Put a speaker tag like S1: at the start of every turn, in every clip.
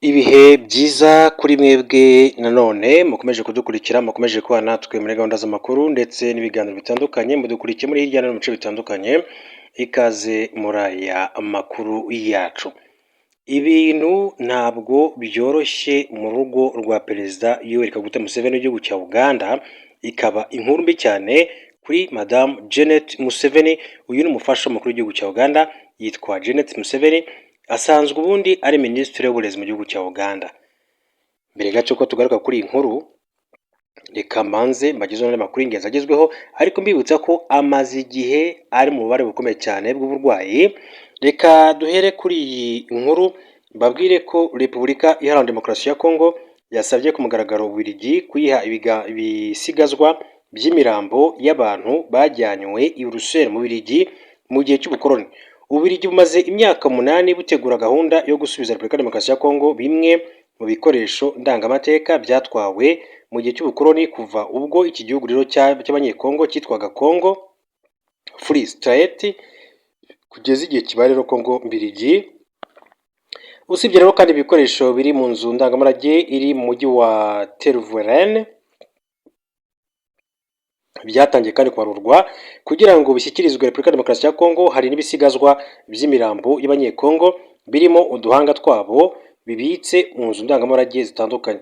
S1: Ibihe byiza kuri mwebwe nanone mukomeje kudukurikira, mukomeje kubana natwe muri gahunda z'amakuru ndetse n'ibiganiro bitandukanye, mudukurikiye muri hirya no hino mu bice bitandukanye, ikaze muri aya makuru yacu. Ibintu ntabwo byoroshye mu rugo rwa Perezida Yoweri Kaguta Museveni w'igihugu cya Uganda, ikaba inkuru mbi cyane kuri Madamu Janet Museveni. Uyu ni umufasha w'umukuru w'igihugu cya Uganda, yitwa Janet Museveni, asanzwe ubundi ari Minisitiri w'Uburezi mu gihugu cya Uganda. Mbere gato ko tugaruka kuri iyi nkuru, reka mbanze mbagezeho n'andi makuru y'ingenzi agezweho, ariko mbibutsa ko amaze igihe ari mu bubabare bukomeye cyane bw'uburwayi. Reka duhere kuri iyi nkuru, mbabwire ko Repubulika Iharanira Demokarasi ya Kongo yasabye ku mugaragaro Ububiligi kuyiha ibisigazwa by'imirambo y'abantu bajyanywe i Buruseli mu Bubiligi mu gihe cy'ubukoloni. Ububiligi bumaze imyaka 8 butegura gahunda yo gusubiza Repubulika Demokarasi ya Kongo bimwe mu bikoresho ndangamateka byatwawe mu gihe cy'ubukoloni, kuva ubwo iki gihugu rero cy'Abanyekongo cyitwaga Congo Free State kugeza igihe kibaye rero Kongo Mbirigi. Usibye rero kandi ibikoresho biri mu nzu ndangamurage iri mu mujyi wa Tervuren byatangiye kandi kubarurwa kugira ngo bishyikirizwe Repubulika Demokarasi ya Kongo, hari n'ibisigazwa by'imirambo y'Abanyekongo birimo uduhanga twabo bibitse mu nzu ndangamurage zitandukanye.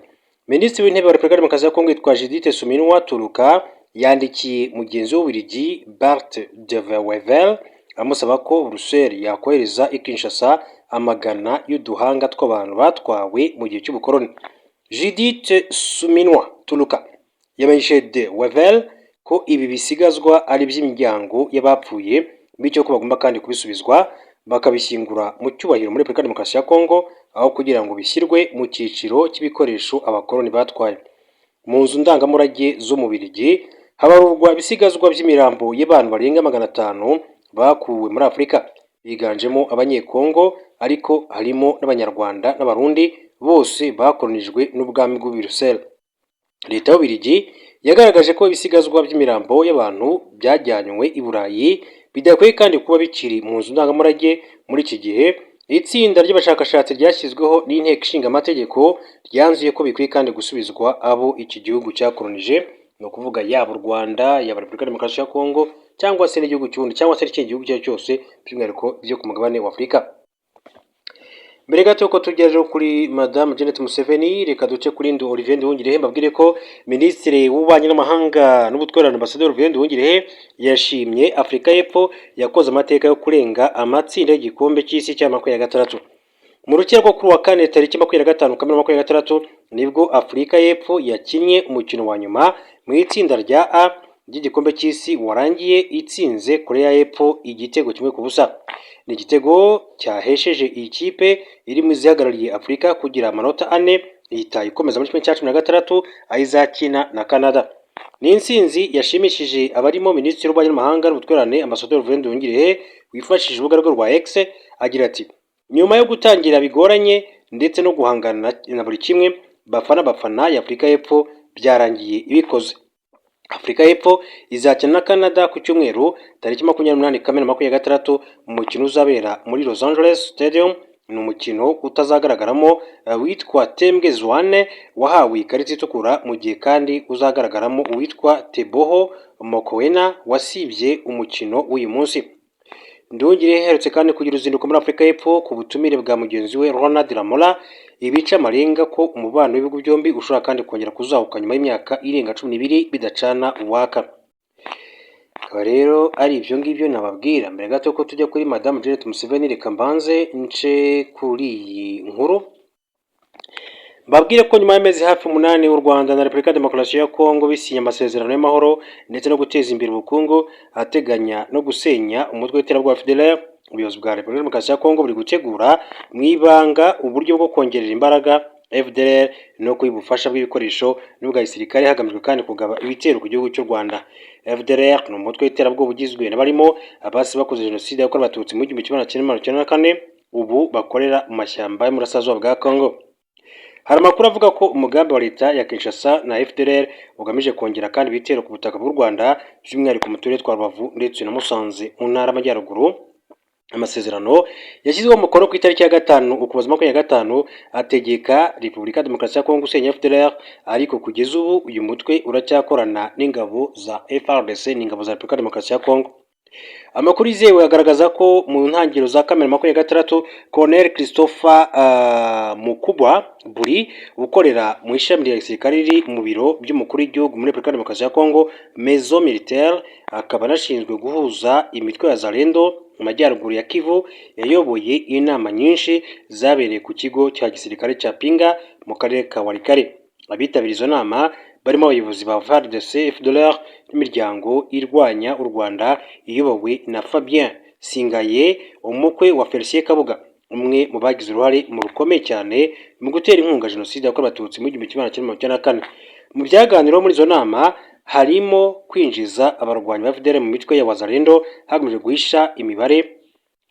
S1: Minisitiri w'Intebe wa Repubulika Demokarasi ya Kongo yitwa Judith Suminwa Tuluka yandikiye mugenzi w'Ububiligi Bart de Wever amusaba ko Bruxelles yakohereza i Kinshasa amagana y'uduhanga tw'abantu batwawe mu gihe cy'ubukoloni. Judith Suminwa Tuluka yamenyesheje de Wever ko ibi bisigazwa ari iby'imiryango y'abapfuye, bityo ko bagomba kandi kubisubizwa bakabishyingura mu cyubahiro muri Repubulika Demokarasi ya Kongo, aho kugira ngo bishyirwe mu cyiciro cy'ibikoresho abakoloni batwaye. Mu nzu ndangamurage zo mu Bubiligi habarurwa ibisigazwa by'imirambo y'abantu barenga 500 bakuwe muri Afurika, biganjemo Abanyekongo, ariko harimo n'Abanyarwanda n'Abarundi, bose bakolonijwe n'ubwami bw'u Buruseli. Leta y'Ububiligi yagaragaje ko ibisigazwa by'imirambo y'abantu byajyanywe i Burayi bidakwiye kandi kuba bikiri mu nzu ndangamurage muri iki gihe. Itsinda ry'abashakashatsi ryashyizweho n'Inteko Ishinga Amategeko ryanzuye ko bikwiye kandi gusubizwa abo iki gihugu cyakolonije, ni ukuvuga yaba u Rwanda, yaba Repubulika Demokarasi ya Kongo, cyangwa se n'igihugu cy'ubundi, cyangwa se n'ikindi gihugu icyo ari cyo cyose, by'umwihariko byo ku mugabane wa Afurika. Mbere gato ko tujya rero kuri Madamu Janet Museveni, reka duce kuri Ndu Olivier Nduhungirehe, mbabwire ko Minisitiri w'Ububanyi n'Amahanga n'Ubutwererane, Ambasaderi Olivier Nduhungirehe, yashimye Afurika y'Epfo yakoze amateka yo kurenga amatsinda y'igikombe cy'isi cya 26. Mu rukiko rwo kuri wa kane tariki 25 Kamena 26 nibwo Afurika y'Epfo yakinnye umukino wa nyuma mu itsinda rya A ry'igikombe cy'isi, warangiye itsinze Korea y'Epfo igitego 1-0. Ni igitego cyahesheje iyi kipe iri mu zihagarariye Afurika kugira amanota 4, ihita ikomeza muri 116 aho izakina na Canada. Ni intsinzi yashimishije abarimo Minisitiri w'Ububanyi n'Amahanga n'Ubutwererane, Ambasaderi Olivier Nduhungirehe, wifashishije urubuga rwe rwa X agira ati: "Nyuma yo gutangira bigoranye ndetse no guhangana na buri kimwe, Bafana Bafana ya Afurika y'Epfo byarangiye ibikoze." Afurika y'Epfo izakina na Canada ku cyumweru tariki 28 Kamena 26 mu mukino uzabera muri Los Angeles Stadium. Ni umukino utazagaragaramo witwa Themba Zwane wahawe ikarita itukura, mu gihe kandi uzagaragaramo uwitwa Teboho Mokoena wasibye umukino w'uyu munsi. Nduhungirehe aherutse kandi kugira uruzinduko muri Afurika y'Epfo ku butumire bwa mugenzi we Ronald Lamola, ibica amarenga ko umubano w'ibihugu byombi ushobora kandi kongera kuzahuka nyuma y'imyaka irenga 12 bidacana uwaka. Akaba rero ari ibyo ngibyo nababwira. Mbere gato ko tujya kuri Madamu Janet Museveni, reka mbanze nce kuri iyi nkuru, mbabwire ko nyuma y'amezi hafi 8 u Rwanda na Repubulika ya Demokarasi ya Kongo bisinye amasezerano y'amahoro ndetse no guteza imbere ubukungu, ateganya no gusenya umutwe w'iterabwoba FDLR, ubuyobozi bwa Repubulika ya Demokarasi ya Kongo buri gutegura mu ibanga uburyo bwo kongerera imbaraga FDLR no kuyiha ubufasha bw'ibikoresho n'ubwa gisirikare, hagamijwe kandi kugaba ibitero ku gihugu cy'u Rwanda. FDLR ni umutwe w'iterabwoba ugizwe n'abarimo abasi bakoze jenoside yakorewe Abatutsi mu 1994, ubu bakorera mu mashyamba y'Umurasirazuba bwa Kongo. Hari amakuru avuga ko umugambi wa leta ya Kinshasa na FDLR ugamije kongera kandi ibitero ku butaka bw'u Rwanda, by'umwihariko mu turere twa Rubavu ndetse na Musanze mu ntara y'Amajyaruguru. Amasezerano yashyizweho umukono ku itariki ya 5 Ukuboza 25 ategeka Repubulika ya Demokarasi ya Kongo gusenya FDLR, ariko kugeza ubu uyu mutwe uracyakorana n'ingabo za FARDC n'ingabo za Repubulika ya Demokarasi ya Kongo. Amakuru yizewe agaragaza ko mu ntangiriro za Kamena 26, Colonel Christopher Mukubwa Buri ukorera mu ishami rya gisirikare riri mu biro by'umukuru w'igihugu muri Repubulika ya Demokarasi ya Kongo, Maison Militaire, akaba anashinzwe guhuza imitwe ya Wazalendo mu majyaruguru ya Kivu, yayoboye inama nyinshi zabereye ku kigo cya gisirikare cya Pinga mu karere ka Walikale. Abitabiriye izo nama barimo abayobozi ba FARDC, FDLR n'imiryango irwanya u Rwanda iyobowe na Fabien Singaye, umukwe wa Felicien Kabuga, umwe mu bagize uruhare mu rukomeye cyane mu gutera inkunga jenoside yakorewe Abatutsi mu 1994. Mu byaganiriweho muri izo nama harimo kwinjiza abarwanyi ba FDLR mu mitwe ya Wazalendo hagamijwe guhisha imibare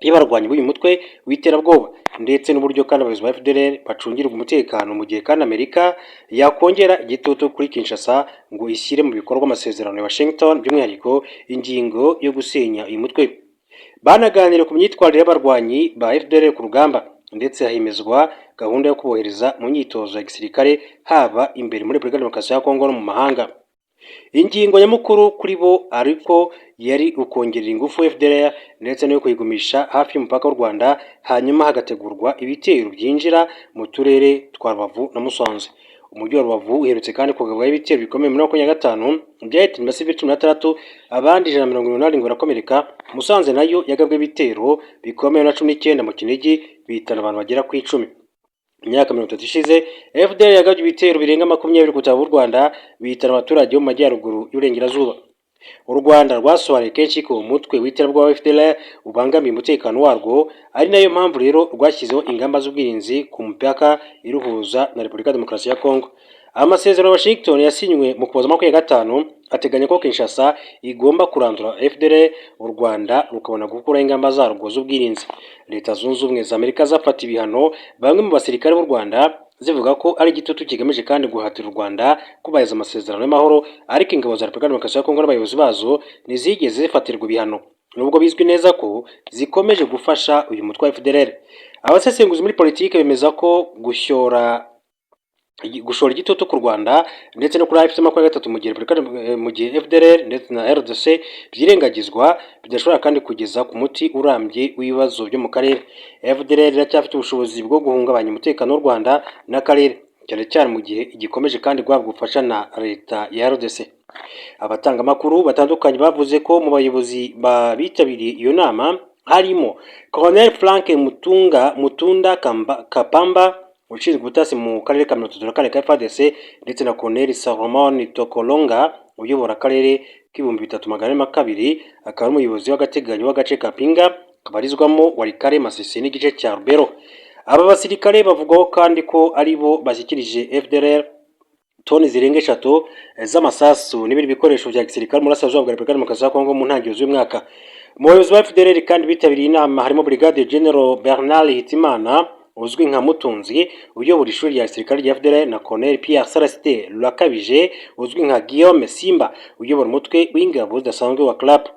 S1: y'abarwanyi b'uyu mutwe w'iterabwoba, ndetse n'uburyo kandi abayobozi ba FDLR bacungirwa umutekano, mu gihe kandi Amerika yakongera igitutu kuri Kinshasa ngo ishyire mu bikorwa amasezerano ya Washington, by'umwihariko ingingo yo gusenya uyu mutwe. Banaganiriye ku myitwarire y'abarwanyi ba FDLR ku rugamba, ndetse hemezwa gahunda yo kubohereza mu myitozo ya gisirikare haba imbere muri Repubulika ya Demokarasi ya Kongo no mu mahanga. Ingingo nyamukuru kuri bo ariko yari ukongerera ingufu FDLR ndetse no kuyigumisha hafi y'umupaka w'u Rwanda, hanyuma hagategurwa ibitero byinjira mu turere twa Rubavu na Musanze. Umujyi wa Rubavu uherutse kandi kugabwaho ibitero bikomeye muri 25 byahitanye abasivili 16, abandi 177 barakomereka. Musanze nayo yagabwe ibitero bikomeye na 19 mu Kinigi, bihitana abantu bagera ku 10. Imyaka 30 ishize FDLR yagabye ibitero birenga 20 ku butaka bw'u Rwanda, bihitana abaturage bo mu majyaruguru y'uburengerazuba. U Rwanda rwasobanuye kenshi ko umutwe w'iterabwoba wa FDLR ubangamiye umutekano warwo, ari nayo mpamvu rero rwashyizeho ingamba z'ubwirinzi ku mipaka iruhuza na Repubulika ya Demokarasi ya Kongo. Amasezerano ya Washington yasinywe mu Kuboza 25 ateganya ko Kinshasa igomba kurandura FDLR, u Rwanda rukabona gukuraho ingamba zarwo z'ubwirinzi. Leta Zunze Ubumwe za Amerika zafata ibihano bamwe mu basirikare b'u Rwanda, zivuga ko ari igitutu kigamije kandi guhatira u Rwanda kubahiriza amasezerano y'amahoro, ariko ingabo za Repubulika ya Demokarasi ya Kongo n'abayobozi bazo ntizigeze zifatirwa ibihano, nubwo bizwi neza ko zikomeje gufasha uyu mutwe wa FDLR. Abasesenguzi muri politiki bemeza ko gushora igitutu ku Rwanda ndetse no kuri AFC 23 mu gihe Repubulika mu gihe FDLR ndetse na RDC byirengagizwa bidashobora kandi kugeza ku muti urambye w'ibibazo byo mu karere. FDLR iracyafite ubushobozi bwo guhungabanya umutekano w'u Rwanda n'akarere, cyane cyane mu gihe igikomeje kandi guhabwa ubufasha na leta ya RDC. Abatangamakuru batandukanye bavuze ko mu bayobozi bitabiriye iyo nama harimo Colonel Frank Mutunga Mutunda Kapamba ushinzwe ubutasi mu karere ka 34 ka FARDC, ndetse na Colonel Salomon Tokolonga uyobora akarere k'3402, akaba ari umuyobozi w'agateganyo w'agace ka Pinga kabarizwamo Walikale, Masisi n'igice cya Rubero. Aba basirikare bavugwaho kandi ko ari bo bashyikirije FDLR toni zirenga 3 z'amasasu n'ibindi bikoresho bya gisirikare mu burasirazuba bwa Repubulika ya Demokarasi ya Kongo mu ntangiriro z'uyu mwaka. Mu bayobozi ba FDLR kandi bitabiriye inama harimo Brigadier General Bernard Hitimana uzwi nka Mutunzi uyobora ishuri rya gisirikare rya FDLR, na Colonel Pierre Celestin Rwakabije uzwi nka Guillaume Simba uyobora umutwe w'ingabo zidasanzwe wa CRAP.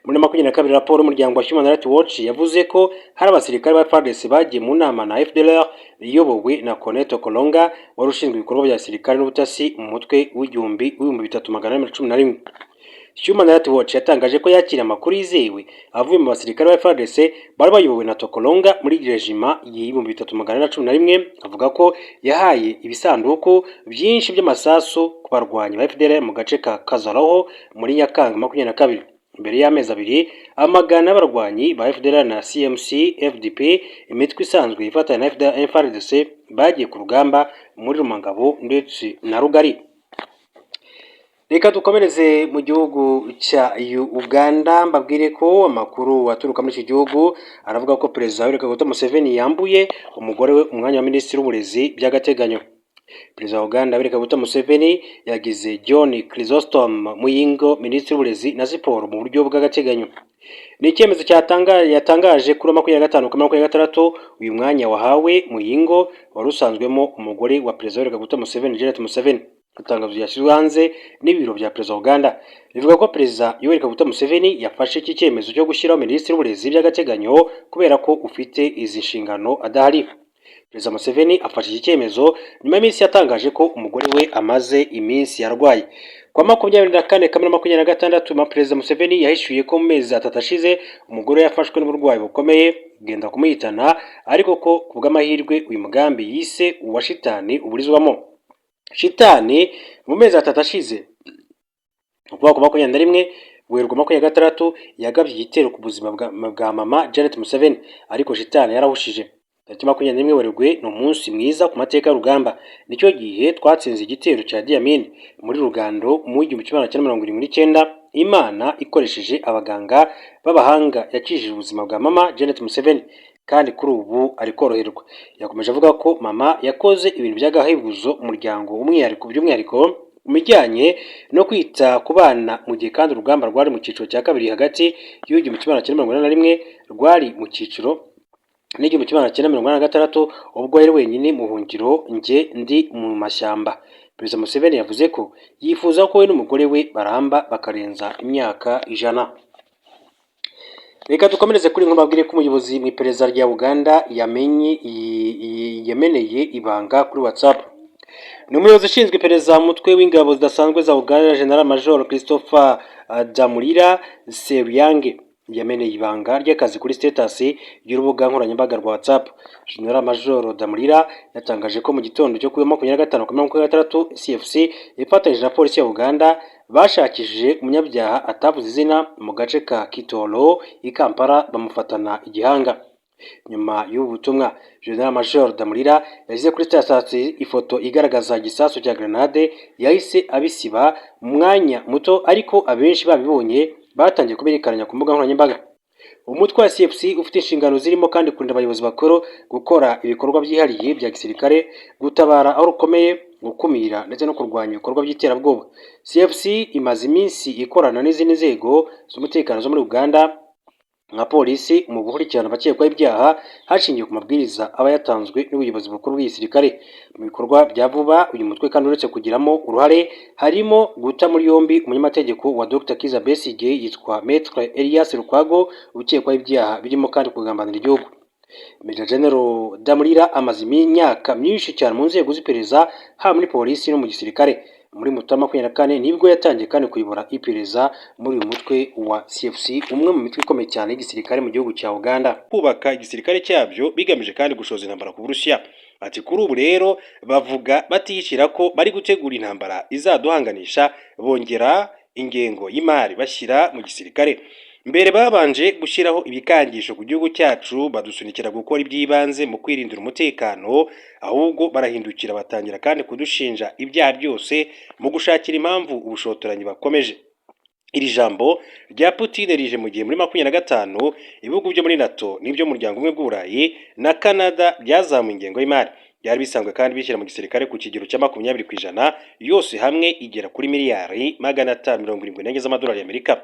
S1: Muri 22, raporo y'umuryango wa Human Rights Watch yavuze ko hari abasirikare ba FARDC bagiye mu nama na FDLR iyobowe na Colonel Tokolonga wari ushinzwe ibikorwa bya gisirikare n'ubutasi mu mutwe w'3411. Human Rights Watch yatangaje ko yakiriye amakuru yizewe avuye mu basirikare ba FARDC bari bayobowe na Tokolonga muri régiment y'3411, avuga ko yahaye ibisanduku byinshi by'amasasu ku barwanyi ba FDLR mu gace ka Kazaroho muri Nyakanga 22. Mbere y'amezi 2, amagana y'abarwanyi ba FDLR na CMC FDP, imitwe isanzwe ifatanya na FARDC, bagiye ku rugamba muri Rumangabo ndetse na Rugari. Reka dukomereze mu gihugu cya Uganda, mbabwire ko amakuru aturuka muri iki gihugu aravuga ko Perezida Yoweri Kaguta Museveni yambuye umugore we umwanya wa Minisitiri w'Uburezi by'agateganyo. Perezida wa Uganda Yoweri Kaguta Museveni yagize John Chrysostom Muyingo Minisitiri w'Uburezi na Siporo mu buryo bw'agateganyo. Ni icyemezo yatangaje kuri 25 Kamena 26. Uyu mwanya wahawe Muyingo wari usanzwemo umugore wa Perezida Yoweri Kaguta Museveni, Janet Museveni. Itangazo ryashyizwe hanze n'ibiro bya perezida wa Uganda rivuga ko Perezida Yoweri Kaguta Museveni yafashe iki cyemezo cyo gushyiraho minisitiri w'uburezi by'agateganyo kubera ko ufite izi nshingano adahari. Perezida Museveni afashe iki cyemezo nyuma y'iminsi yatangaje ko umugore we amaze iminsi yarwaye. Kwa 24 Kamena 26, Perezida Museveni yahishuye ko mu mezi 3 ashize umugore yafashwe n'uburwayi bukomeye bwenda kumuhitana, ariko ko ku bw'amahirwe uyu mugambi yise uwa shitani uburizwamo. Shitani mu mezi 3 ashize, ukuvuga ku 21 Werurwe 26, yagabye igitero ku buzima bwa mama Janet Museveni, ariko shitani yarahushije. Tariki 21 Werurwe ni umunsi mwiza ku mateka y'urugamba. Nicyo gihe twatsinze igitero cya Idi Amin muri Rugando mu 1979. Imana ikoresheje abaganga b'abahanga yakijije ubuzima bwa mama Janet Museveni, kandi kuri ubu ari koroherwa. Yakomeje avuga ko mama yakoze ibintu by'agahebuzo umuryango umwihariko by'umwihariko mu bijyanye no kwita ku bana, mu gihe kandi urugamba rwari mu cyiciro cya kabiri hagati y'1981 rwari mu cyiciro n'1986, ubwo yari wenyine mu buhungiro, njye ndi mu mashyamba. Perezida Museveni yavuze ko yifuza ko we n'umugore we baramba bakarenza imyaka 100. Reka dukomereze kuri nkuru babwire ko umuyobozi mu iperereza rya Uganda yamenye yameneye ibanga kuri WhatsApp. Ni umuyobozi ushinzwe iperereza mu mutwe w'ingabo zidasanzwe za Uganda, General Major Christopher Damulira Seruyange, yameneye ibanga ry'akazi kuri status y'urubuga nkoranyambaga rwa WhatsApp. General Major Damulira yatangaje ko mu gitondo cyo kuri 25 Kamena 26, CFC ifatanyije na polisi ya Uganda bashakishije umunyabyaha atavuze izina mu gace ka Kitoro i Kampala, bamufatana igihanga. Nyuma y'ubu butumwa, General Major Damulira yashyize kuri status ifoto igaragaza igisasu cya grenade, yahise abisiba mu mwanya muto, ariko abenshi babibonye batangiye kuberekeranya ku mbuga nkoranyambaga. Umutwe wa CFC ufite inshingano zirimo kandi kurinda abayobozi bakuru, gukora ibikorwa byihariye bya gisirikare, gutabara aho rukomeye, gukumira ndetse no kurwanya ibikorwa by'iterabwoba. CFC imaze iminsi ikorana n'izindi nzego z'umutekano zo muri Uganda nka polisi mu gukurikirana abakekwaho ibyaha hashingiwe ku mabwiriza aba yatanzwe n'ubuyobozi bukuru bw'igisirikare. Mu bikorwa bya vuba uyu mutwe kandi uretse kugiramo uruhare, harimo guta muri yombi umunyamategeko wa Dr Kizza Besigye yitwa Maître Elias Lukwago, ukekwaho ibyaha birimo kandi kugambanira igihugu. Major General Damulira amaze imyaka myinshi cyane mu nzego z'iperereza, haba muri polisi no mu gisirikare. Muri Mutarama 24 nibwo yatangiye kandi kuyobora iperereza muri uyu mutwe wa CFC, umwe mu mitwe ikomeye cyane y'igisirikare mu gihugu cya Uganda. Kubaka igisirikare cyabyo bigamije kandi gushoza intambara ku Burusiya. Ati kuri ubu rero bavuga batiyishyira ko bari gutegura intambara izaduhanganisha, bongera ingengo y'imari bashyira mu gisirikare. Mbere babanje gushyiraho ibikangisho ku gihugu cyacu, badusunikira gukora iby'ibanze mu kwirindira umutekano, ahubwo barahindukira batangira kandi kudushinja ibyaha byose mu gushakira impamvu ubushotoranyi bakomeje. Iri jambo rya Putin rije mu gihe muri 25 ibihugu byo muri NATO n'ibyo mu muryango umwe bw'Uburayi na Canada byazamuye ingengo y'imari byari bisanzwe kandi bishyira mu gisirikare ku kigero cya 20%, yose hamwe igera kuri miliyari 574 z'amadolari y'Amerika.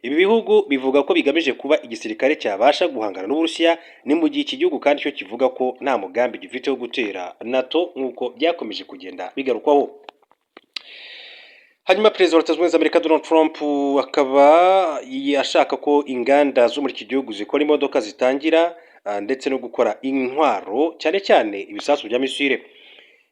S1: Ibi bihugu bivuga ko bigamije kuba igisirikare cyabasha guhangana n'Uburusiya, ni mu gihe iki gihugu kandi cyo kivuga ko nta mugambi gifite wo gutera NATO, nk'uko byakomeje kugenda bigarukwaho. Hanyuma Perezida wa Leta Zunze Ubumwe za Amerika Donald Trump akaba ashaka ko inganda zo muri iki gihugu zikora imodoka zitangira ndetse no gukora intwaro, cyane cyane ibisasu bya misile.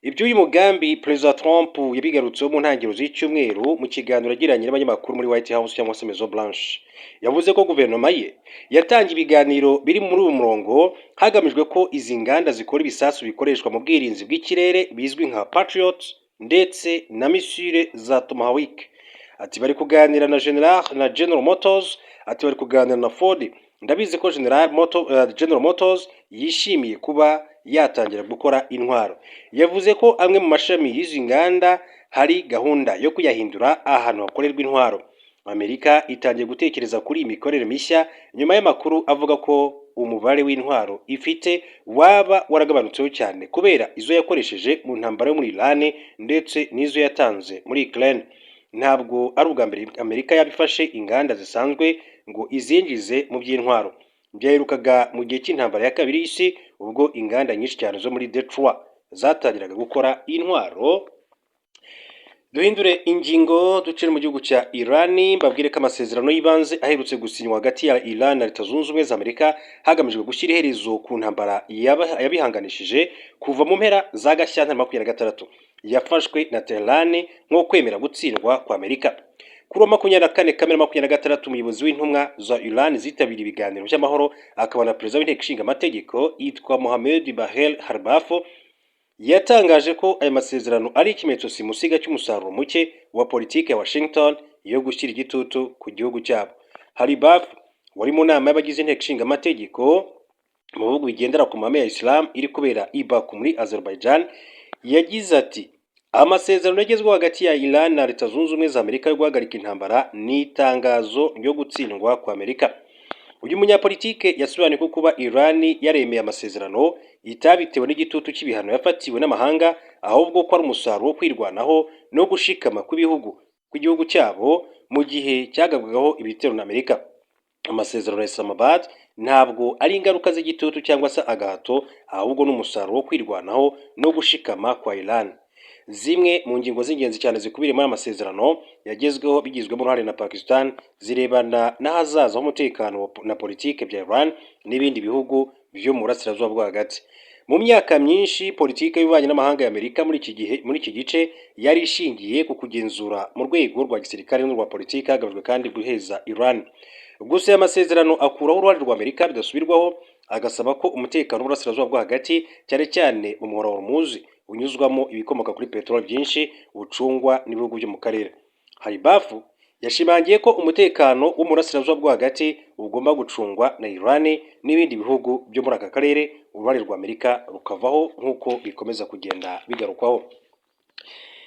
S1: Iby'uyu mugambi Perezida Trump yabigarutseho mu ntangiriro z'icyumweru mu kiganiro yagiranye n'abanyamakuru muri White House cyangwa se Maison Blanche. Yavuze ko guverinoma ye yatangiye ibiganiro biri muri uyu murongo, hagamijwe ko izi nganda zikora ibisasu bikoreshwa mu bwirinzi bw'ikirere bizwi nka Patriot ndetse na misile za Tomahawk. Ati bari kuganira na General Motors, ati bari kuganira na Ford. Ndabizi ko General Motors yishimiye kuba yatangira gukora intwaro. Yavuze ko amwe mu mashami y'izi nganda hari gahunda yo kuyahindura ahantu hakorerwa intwaro. Amerika itangiye gutekereza kuri iyi mikorere mishya nyuma y'amakuru avuga ko umubare w'intwaro ifite waba waragabanutseho cyane kubera izo yakoresheje mu ntambara yo muri Iran ndetse n'izo yatanze muri Ukraine. Ntabwo ari ubwa mbere Amerika yaba ifashe inganda zisanzwe ngo izinjize mu by'intwaro. Byaherukaga mu gihe cy'intambara ya kabiri y'isi, ubwo inganda nyinshi cyane zo muri Detroit zatangiraga gukora intwaro. Duhindure ingingo, ducire mu gihugu cya Irani. Mbabwire ko amasezerano y'ibanze aherutse gusinywa hagati ya Iran na Leta Zunze Ubumwe za Amerika hagamijwe gushyira iherezo ku ntambara yabihanganishije kuva mu mpera za Gashyantare 26, yafashwe na Tehran nko kwemera gutsindwa kwa Amerika. Kuri uwa 24 Kamena 26, umuyobozi w'intumwa za Iran zitabiriye ibiganiro by'amahoro, akaba na perezida w'inteko ishinga amategeko, yitwa Mohamed Bagher Ghalibaf, yatangaje ko aya masezerano ari ikimenyetso simusiga cy'umusaruro muke wa politiki ya Washington yo gushyira igitutu ku gihugu cyabo. Ghalibaf, wari mu nama y'abagize inteko ishinga amategeko mu bihugu bigendera ku mahame ya Islam iri kubera i Baku muri Azerbaijan, yagize ati: "Amasezerano yagezweho hagati ya Iran na Leta Zunze Ubumwe za Amerika yo guhagarika intambara ni itangazo ryo gutsindwa kwa Amerika." Uyu munyapolitike yasobanuye ko kuba Iran yaremeye amasezerano itabitewe n'igitutu cy'ibihano yafatiwe n'amahanga, ahubwo ko ari umusaruro wo kwirwanaho no gushikama kw'ibihugu kw'igihugu cyabo mu gihe cyagabwagaho ibitero na Amerika. "Amasezerano ya Islamabad ntabwo ari ingaruka z'igitutu cyangwa se agahato, ahubwo ni umusaruro wo kwirwanaho no gushikama kwa Iran." Zimwe mu ngingo z'ingenzi cyane zikubiye muri aya masezerano yagezweho bigizwemo uruhare na Pakistan zirebana n'ahazaza h'umutekano na politike bya Iran n'ibindi bihugu byo mu burasirazuba bwo hagati. Mu myaka myinshi, politike y'ububanyi n'amahanga ya Amerika muri iki gihe, muri iki gice, yari ishingiye ku kugenzura mu rwego rwa gisirikare n'urwa politike, hagamijwe kandi guheza Iran. Gusa aya masezerano akuraho uruhare rwa Amerika bidasubirwaho, agasaba ko umutekano w'uburasirazuba bwo hagati, cyane cyane umuhora wa Hormuz unyuzwamo ibikomoka kuri peteroli byinshi, bucungwa n'ibihugu byo mu karere. Ghalibaf yashimangiye ko umutekano wo mu burasirazuba bwo hagati ugomba gucungwa na Iran n'ibindi bihugu byo muri aka karere, uruhare rwa Amerika rukavaho, nk'uko bikomeza kugenda bigarukwaho.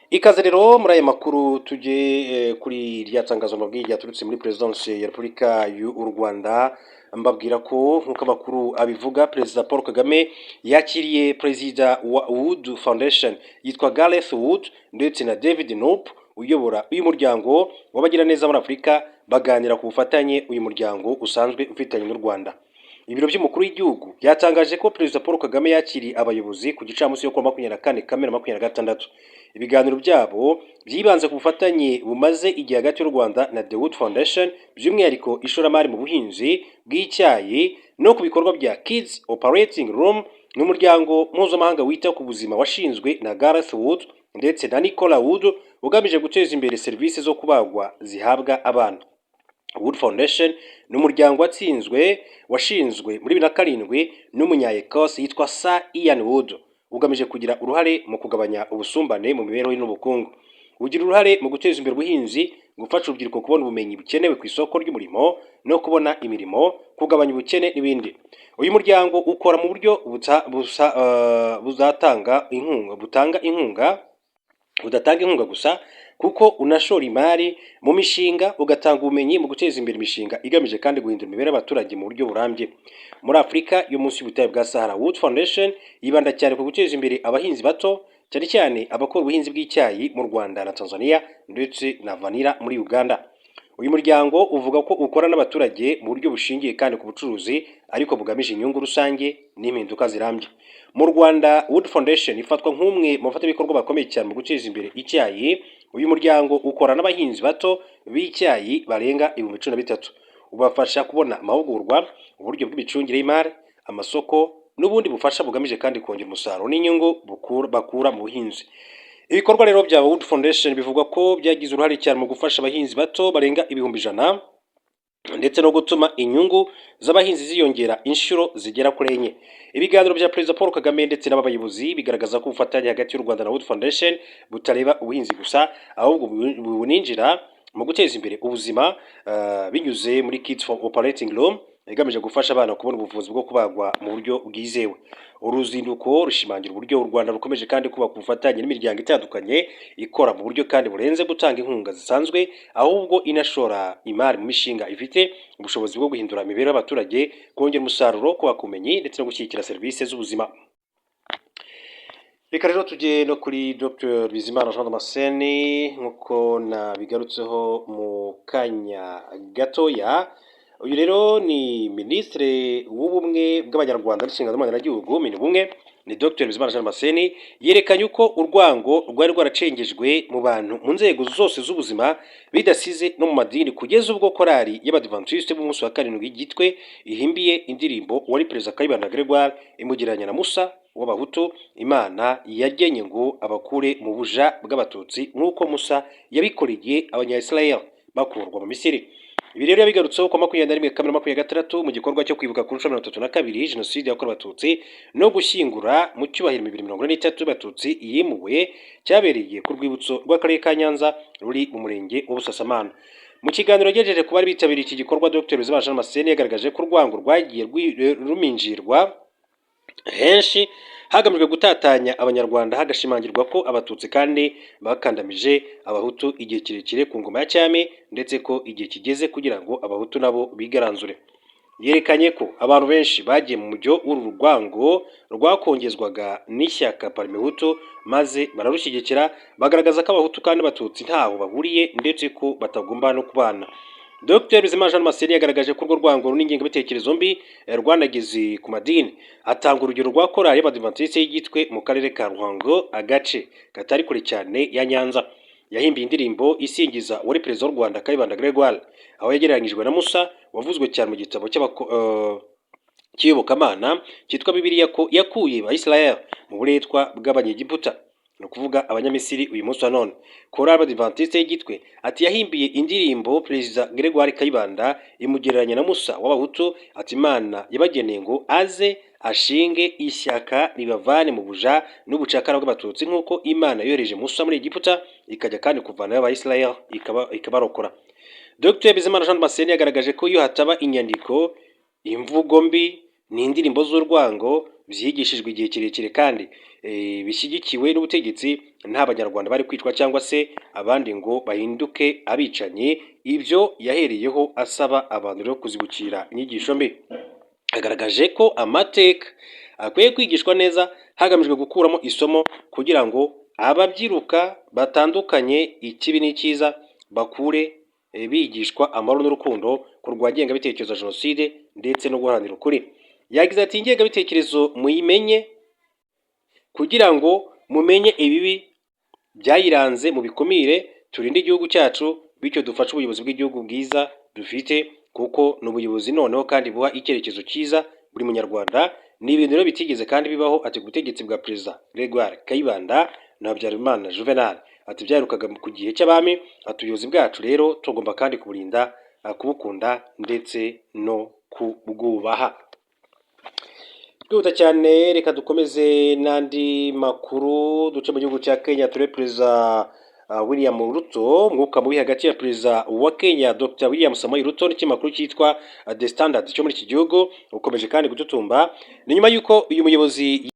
S1: Ikaze rero muri aya makuru. Tujye kuri rya tangazo mbabwiye ryaturutse muri Perezidansi ya Repubulika y'u Rwanda. Mbabwira ko, nk'uko amakuru abivuga, Perezida Paul Kagame yakiriye perezida wa Wood Foundation yitwa Gareth Wood ndetse na David Knoop uyobora uyu muryango w'abagiraneza muri Afurika, baganira ku bufatanye uyu muryango usanzwe ufitanye n'u Rwanda. Ibiro by'umukuru w'igihugu byatangaje ko Perezida Paul Kagame yakiriye abayobozi ku gicamunsi yo kuwa 24 Kamena 26. Ibiganiro byabo byibanze ku bufatanye bumaze igihe hagati y'u Rwanda na The Wood Foundation, by'umwihariko ishoramari mu buhinzi bw'icyayi no ku bikorwa bya Kids Operating Room, n'umuryango mpuzamahanga wita ku buzima washinzwe na Gareth Wood ndetse na Nicola Wood, ugamije guteza imbere serivisi zo kubagwa zihabwa abana. Wood Foundation ni umuryango watsinzwe washinzwe muri 2007 n'umunya-Ecosse yitwa Sir Ian Wood, ugamije kugira uruhare mu kugabanya ubusumbane mu mibereho n'ubukungu. Ugira uruhare mu guteza imbere ubuhinzi, gufasha urubyiruko kubona ubumenyi bukenewe ku isoko ry'umurimo no kubona imirimo, kugabanya ubukene n'ibindi. Uyu muryango ukora mu buryo buzatanga inkunga butanga inkunga budatanga inkunga gusa, kuko unashora imari mu mishinga, ugatanga ubumenyi mu guteza imbere imishinga igamije kandi guhindura imibereho y'abaturage mu buryo burambye. Muri Afurika yo munsi y'ubutayu bwa Sahara, Wood Foundation yibanda cyane ku guteza imbere abahinzi bato, cyane cyane abakora ubuhinzi bw'icyayi mu Rwanda na Tanzania, ndetse na vanilla muri Uganda. Uyu muryango uvuga ko ukora n'abaturage mu buryo bushingiye kandi ku bucuruzi, ariko bugamije inyungu rusange n'impinduka zirambye. Mu Rwanda, Wood Foundation ifatwa nk'umwe mu bafatanyabikorwa bakomeye cyane mu guteza imbere icyayi. Uyu muryango ukora n'abahinzi bato b'icyayi barenga 13,000, ubafasha kubona amahugurwa, uburyo bw'imicungire y'imari, amasoko n'ubundi bufasha bugamije kandi kongera umusaruro n'inyungu bakura mu buhinzi. Ibikorwa rero bya Wood Foundation bivugwa ko byagize uruhare cyane mu gufasha abahinzi bato barenga 100,000, ndetse no gutuma inyungu z'abahinzi ziyongera inshuro zigera kuri enye. Ibiganiro bya Perezida Paul Kagame ndetse n'aba bayobozi bigaragaza ko ubufatanye hagati y'u Rwanda na Wood Foundation butareba ubuhinzi gusa, ahubwo buninjira mu guteza imbere ubuzima binyuze muri Kids for Operating Room, igamije gufasha abana kubona ubuvuzi bwo kubagwa mu buryo bwizewe. Uruzinduko rushimangira uburyo u Rwanda rukomeje kandi kubaka ubufatanye n'imiryango itandukanye ikora mu buryo kandi burenze gutanga inkunga zisanzwe, ahubwo inashora imari mu mishinga ifite ubushobozi bwo guhindura imibereho y'abaturage, kongera umusaruro, kubaka ubumenyi ndetse no gushyigikira serivisi z'ubuzima. Reka rero tujye no kuri Dr Bizimana Jean Damascene. Nk'uko nabigarutseho mu kanya gatoya, uyu rero ni Minisitiri w'Ubumwe bw'Abanyarwanda n'Inshingano z'Umwenegihugu, Minubumwe, Ni Dr Bizimana Jean Damascene yerekanye uko urwango rwari rwaracengejwe mu bantu mu nzego zose z'ubuzima, bidasize no mu madini, kugeza ubwo korali y'Abadiventisite b'umunsi wa karindwi Gitwe ihimbiye indirimbo wari Perezida Kayibanda Gregoire, imugereranya na Musa w'Abahutu Imana yagenye ngo abakure mu buja bw'Abatutsi, nk'uko Musa yabikoreye Abanyayisirayeli bakurwa mu Misiri. Ibi rero yabigarutseho ku 21 Kamena 26 mu gikorwa cyo kwibuka ku nshuro 32 Jenoside yakorewe Abatutsi no gushyingura mu cyubahiro imibiri 43 y'Abatutsi yimuwe, cyabereye ku rwibutso rw'Akarere ka Nyanza ruri mu Murenge wa Busasamana. Mu kiganiro yagejeje ku bari bitabiriye iki gikorwa, Dr Bizimana Jean Damascene yagaragaje ko urwango rwagiye ruminjirwa henshi hagamijwe gutatanya Abanyarwanda, hagashimangirwa ko Abatutsi kandi bakandamije Abahutu igihe kirekire ku ngoma ya cyami, ndetse ko igihe kigeze kugira ngo Abahutu nabo bigaranzure. Yerekanye ko abantu benshi bagiye mu mujyo w'uru rwango rwakongezwaga n'ishyaka Parmehutu, maze bararushyigikira, bagaragaza ko Abahutu kandi Abatutsi ntaho bahuriye, ndetse ko batagomba no kubana. Dr Bizimana Jean Damascene yagaragaje ko urwo rwango n'ingengabitekerezo mbi rwanageze ku madini, atanga urugero rwa korali y'Abadiventisite y'Igitwe mu Karere ka Ruhango, agace katari kure cyane ya Nyanza, yahimbiye indirimbo isingiza uwari Perezida w'u Rwanda Kayibanda Gregoire, aho yagereranyijwe na Musa wavuzwe cyane mu gitabo cy'iyobokamana cyitwa Bibiliya, ko yakuye Abayisiraheli mu buretwa bw'Abanyegiputa, ni ukuvuga Abanyamisiri uyu munsi wa none. Korali Abadiventisite y'Igitwe, ati, yahimbiye indirimbo Perezida Gregoire Kayibanda, imugereranya na Musa w'Abahutu, ati Imana yabageneye ngo aze ashinge ishyaka ribavane mu buja n'ubucakara bw'Abatutsi, nk'uko Imana yohereje Musa muri Egiputa, ikajya kandi kuvanayo Abayisiraheli ikabarokora. Dr Bizimana Jean Damascene yagaragaje ko iyo hataba inyandiko, imvugo mbi n'indirimbo z'urwango byigishijwe igihe kirekire kandi bishyigikiwe n'ubutegetsi, nta Banyarwanda bari kwicwa cyangwa se abandi ngo bahinduke abicanyi. Ibyo yahereyeho asaba abantu rero kuzibukira inyigisho mbi. Yagaragaje ko amateka akwiye kwigishwa neza hagamijwe gukuramo isomo, kugira ngo ababyiruka batandukanye ikibi n'icyiza, bakure bigishwa amahoro n'urukundo, kurwanya ingengabitekerezo ya jenoside ndetse no guharanira ukuri. Yagize ati: "Ingengabitekerezo muyimenye kugira ngo mumenye ibibi byayiranze, mubikumire, turinde igihugu cyacu, bityo dufashe ubuyobozi bw'igihugu bwiza dufite, kuko ni ubuyobozi noneho kandi buha icyerekezo cyiza buri Munyarwanda." Ni ibintu rero bitigeze kandi bibaho, ati, ku butegetsi bwa Perezida Gregoire Kayibanda na Habyarimana Juvenal, ati byaherukaga ku gihe cy'abami. Ati ubuyobozi bwacu rero tugomba kandi kuburinda, kubukunda ndetse no kubwubaha. Twihuta cyane, reka dukomeze n'andi makuru, duce mu gihugu cya Kenya, turebe Perezida William Ruto. Umwuka mubi hagati ya Perezida wa Kenya Dr William Samoei Ruto n'ikinyamakuru cyitwa The Standard cyo muri iki gihugu ukomeje kandi gututumba. Ni nyuma y'uko uyu muyobozi